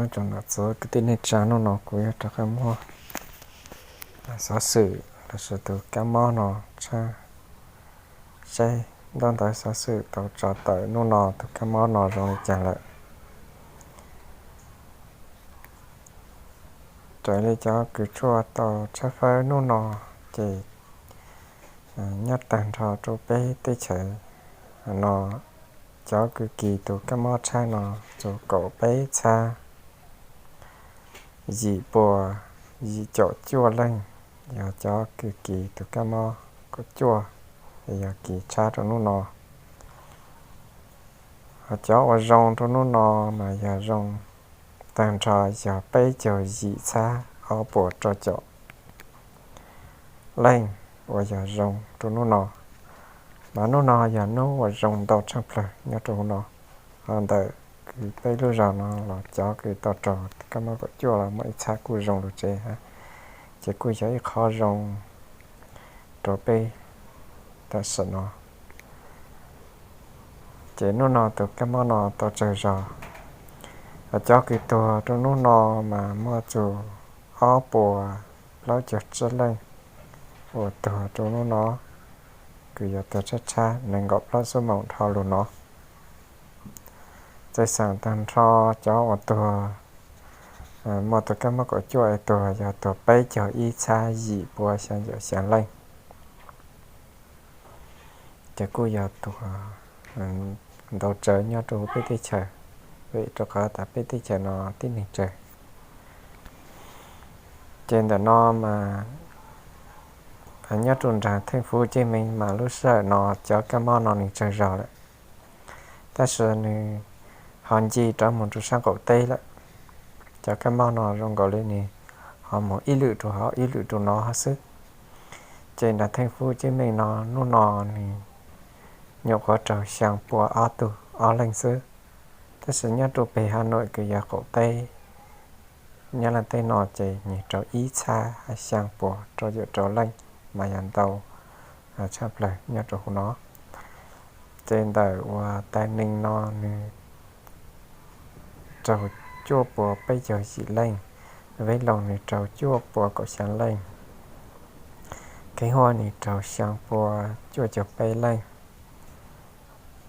Tsoom nam txiv kwv tij neej tsa, hnub no kuv yuav rov qab muab xov xwm lossis tus kab mob no tshaj saib ntaub ntawv xov xwm tau tso tawm hnub no tus kab mob no zoo li cas lawm. Raws li cov kws tshuaj tau tshawb fawb hnub no ces nyob tag nrho rau peb teb chaws no, cov kws kis tus kab mob tshaj no txug kaum peb txhab yim puas yim caum cuaj leej, yog cov kws kis tus kab mob kaum cuaj, yog kis tshab rau hnub no. Ho cov uas zoo rau hnub no mas yog zoo tag nrho yog peb caug yim txhab ob puas rau caum leej uas yog zoo rau hnub no. Mas hnub no yog hnub uas zoo ntau tshaj plawg nyob rau hnub no. Ho ntawm kws peb lub zos no los cov kws tau raug kab mob kaum cuaj los muaj ib txhab kuj zoo lug tsev, ces kuj yog ib qho zoo rau peb tam sim no. Ces hnub no tus kab mob no tau tsawg zog, cov kws tuag rau hnub no mas muaj txug ob puas plaub caug tsib leej uas tuag rau hnub no, kws yog tuag tshab tshab nees nkaum plaub xuab moos dhau lug no. Txawm xaam tag nrho cov uas tuag muaj tus kab mob kaum cuaj es tuag yog tuag peb caug ib txhab yim puas xya caum xya leej. Ces kuj yog tuag ntau tsawg nyob rau peb teb chaws, vim rau qhov tas peb teb chaws no tib neeg tsawg. Ces ntawm no mas nyob rau nram Theej Fuv Ceg Mees mas lub sij hawm no cov kab mob no nws tsawg zog lawm, tab sis nws ho nce rov mus rau sab qaum teb lawm. Cov kab mob no zoo nkaus li nws ho mus ib lwm rau hauv ib lwm rau no xwb. Ces nram Theej Fuv Ceg Mees no hnub no nws nyuam qhuav raug xyaa pua ob tug ob leeg xwb, tab sis nyob rau peg Has Nois kws yog qaum teb Nyab Laj teb no ces nws raug ib txhab xyaa puas rau caum rau leej, mas yog ntau tshaj plawg nyob rau hauv no. Ces ntawm uas Taiv Neeg no nws raug cuaj puas peb caug yim leej, Veb Loos nws raug cuaj puas kaum xyaa leej, Kheev Huaj nws raug xyaa puas cuaj caug peb leej.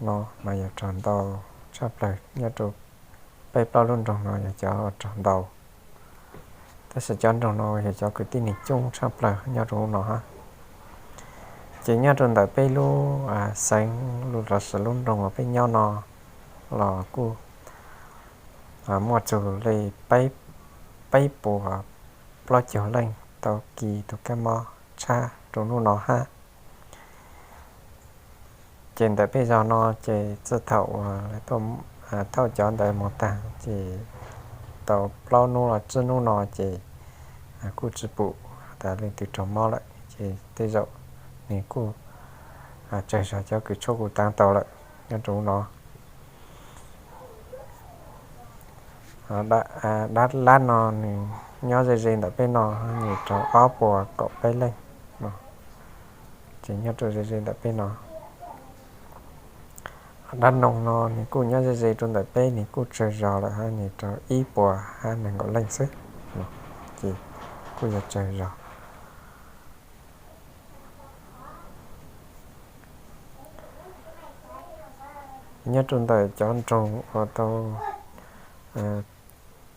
No mas yog raug ntau tshaj plawg nyob rau peb plaub lub nroog no yog cov raug ntau. Tab sis cov nroog no yog cov kwv tij neeg coob tshaj plawg nyob rau hnub no hab. Ces nyob rau ntawm peb lub xeev lossis lub nroog uas peb nyob no los kuj muaj txug li peb puas plaub caug leej tau kis tus kab mob tshab rau hnub no hab. Ces ntawm peb zog no ces txij thaum uas thauj cov ntawd mus tag ces tau plaub hnub los tsib hnub no ces kuj tsis pum tas leej twg raug mob lawm, ces tej zaum nws kuj tsawg zog cov kws tshuaj kuj taav tau lawm nyob rau hnub no. Dab Lab no nws nyob ze ze ntawm peb no, nws raug ob puas kaum peb leej, ces nyob rau ze ze ntawm peb no. Dab Noog no nws kuj nyob ze ze rau ntawm peb, nws kuj tsawg zog lawm hab, nws raug ib puas hab nees nkaum leej xwb, ces kuj yog tsawg zog. Nyob rau ntawm cov nroog uas tau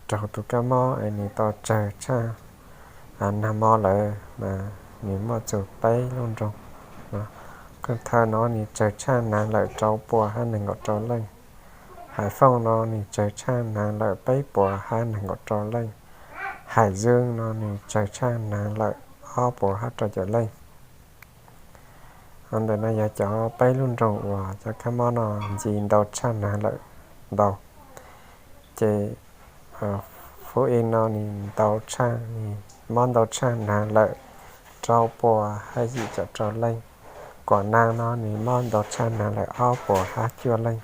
raug tus kab mob es nws tau tsawg tshaj nag hmo lawm mas nws muaj txug peb lub nroog. Ko Thawj no nws tsawg tshaj nag lawm rau puas hab nees nkaum rau leej. Haiv Fooj no nws tsawg tshaj nag lawm peb puas hab nees nkaum rau leej. Haiv Zwb no nws tsawg tshaj nag lawm ob puas hab rau caum leej. Ntawm no yog cov peb lub nroog uas cov kab mob no nce ntau tshaj nag lawm ntau. Ces Fub Ib no nws ntau tshaj, nws mob ntau tshaj nag lawm rau puas hab yim caum rau leej. Kuam Naag no nws mob ntau tshaj nag lawm ob puas hab cuaj leej.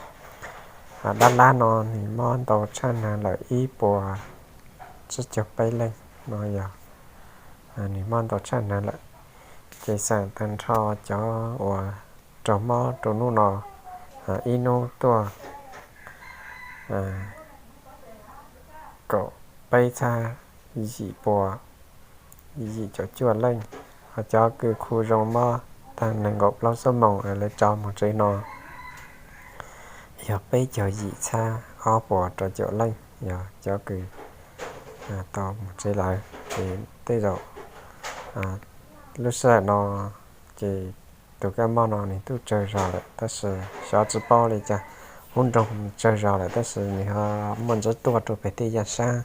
Dab Lab no nws mob ntau tshaj nag lawm ib puas tsib caug peb leej no yog nws mob ntau tshaj nag lawm. Ces xam tag nrho cov uas raug mob rau hnub no, ib hnub tuaj, kaum peb txhab yim pua, yim caum cuaj leej. Ho cov kws khu zoo mob tag nees nkaum plaub xuab moos lawv tso mus tsev no yog peb caug yim txhab ob puas rau caum leej, yog cov kws tau mus tsev lawm. Ces tej zaum lub sij hawm no ces tus kab mob no nws twb tsawg zog lawm tab sis xyov tsis paub li cas, hub nroog tsawg zog lawm tab sis nws ho muaj ntsis tuaj rau pem tej yaj sab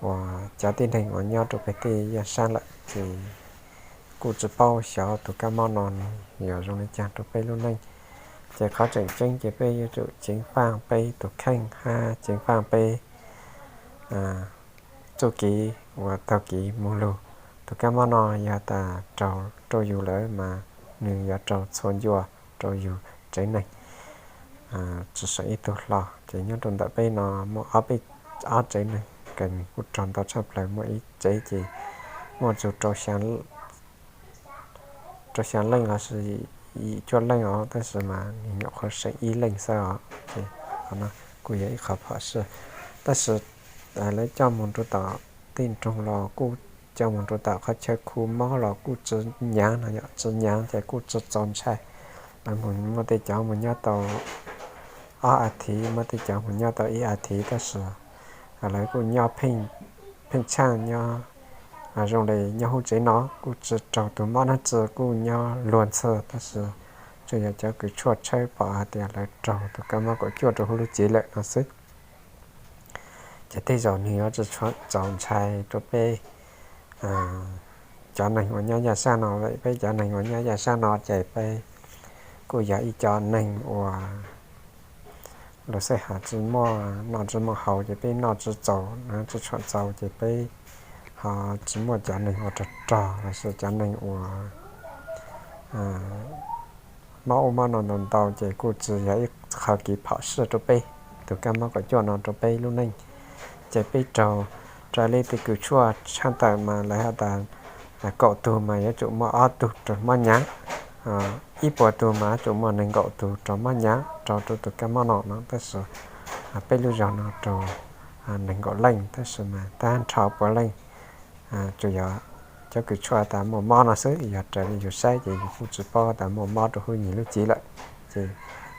uas cov tib neeg uas nyob rau pem tej yaj sab lawm ces kuj tsis paub xyov tus kab mob no nws yuav zoo li cas rau peb lub neej. Ces qhov tseem ceeb ces peb yuav tsum ceev faj peb tus kheej hab ceev faj peb txuj kev uas taug kev mus lug. Tus kab mob no yog tas raug rau yus lawm mas nws yuav raug txhua ncua rau yus tsev neeg tsis seem ib tug hlo. Ces nyob rau ntawm peb no muaj ob peb, ob tsev neeg kws nws kuj raug ntau tshaj plaws. Muaj ib tsev ces muaj txug rau xya leej los sis yim cuaj leej os, tab sis mas nws nyuam qhuav seem ib leej xwb os. Ces qhov no kuj yog ib qho phom sij, tab sis lawv coj mus rau tom tej nroog los kuj coj mus rau tom qhov chaw khu mob los kuj tsis hnyav no, yog tsis hnyav ces kuj tsis txaus ntshai. Lawv mus, muaj tej cov mus nyob tau ob as thiv, muaj tej cov mus nyob tau ib as thiv, tab sis lawv kuj nyob pheej tshaaj nyob zoo li nyob hauv tsev no kuj tsis raug tus mob dlaab tsi, kuj nyob luag ntxhi, tab sis tsuas yog cov kws tshuaj tshawb pom hais tias lawv raug tus kab mob kaum cuaj rau hauv lub cev lawm no xwb. Ces tej zaum nws yuav tsis txaus ntshai rau peb cov neeg uas nyob yaj sab no. Peb cov neeg uas nyob yaj sab no ces peb kuj yog ib cov neeg uas lus xaij has tsis muaj noj tsis muaj haus, ces peb noj tsis txaus, tsis tshua txaus, ces peb ho tsis muaj cov neeg uas rog rog los sis cov neeg uas mob ub mob no ntau ntau, ces kuj tsis yog ib qho kev phom sij rau peb tus kab mob kaum cuaj no rau peb lub neej. Ces peb raug, raws li tej kws tshuaj tshaj tawm mas lawv has tas kaum tug mas yuav tsum muaj ob tug raug mob hnyav, ib puas tug mas yuav tsum muaj nees nkaum tug raug mob hnyav raug rau tus kab mob no no, tab sis peb lub zog no raug nees nkaum leej, tab sis mas tag nrho puav leej tsuas yog cov kws tshuaj tas muaj mob no xwb. Yog raws li yus saib ces yus kuj tsis paub tas muaj mob rau hauv nws lub cev lawm. Ces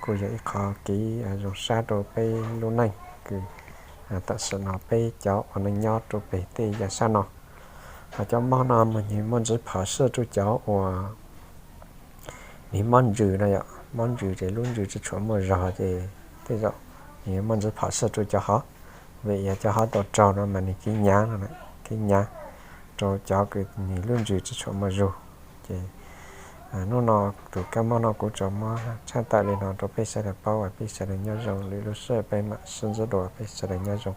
kuj yog ib qho kev zoo sab rau peb lub neej kws tam sim no peb cov uas neeg nyob rau pem tej yaj sab no. Ho cov mob no mas nws muaj ntsis phom sij rau cov uas nws mob ntsws no yom, mob ntsws ces lub ntsws tsis tshua muaj zog ces tej zaum nws muaj ntsis phom sij rau cov hov, vim yog cov hov tau raug no mas nws kev hnyav no, kev hnyav rau cov kws nws lub ntsws tsis tshua muaj zog. Ces hnub no tus kab mob no kuv tsuas muab tshaj tawm li no rau peb sawv daws paub, peb sawv daws nyob zoo, lwm lub sij hawm peb mam sib ntsib dua, peb sawv daws nyob zoo.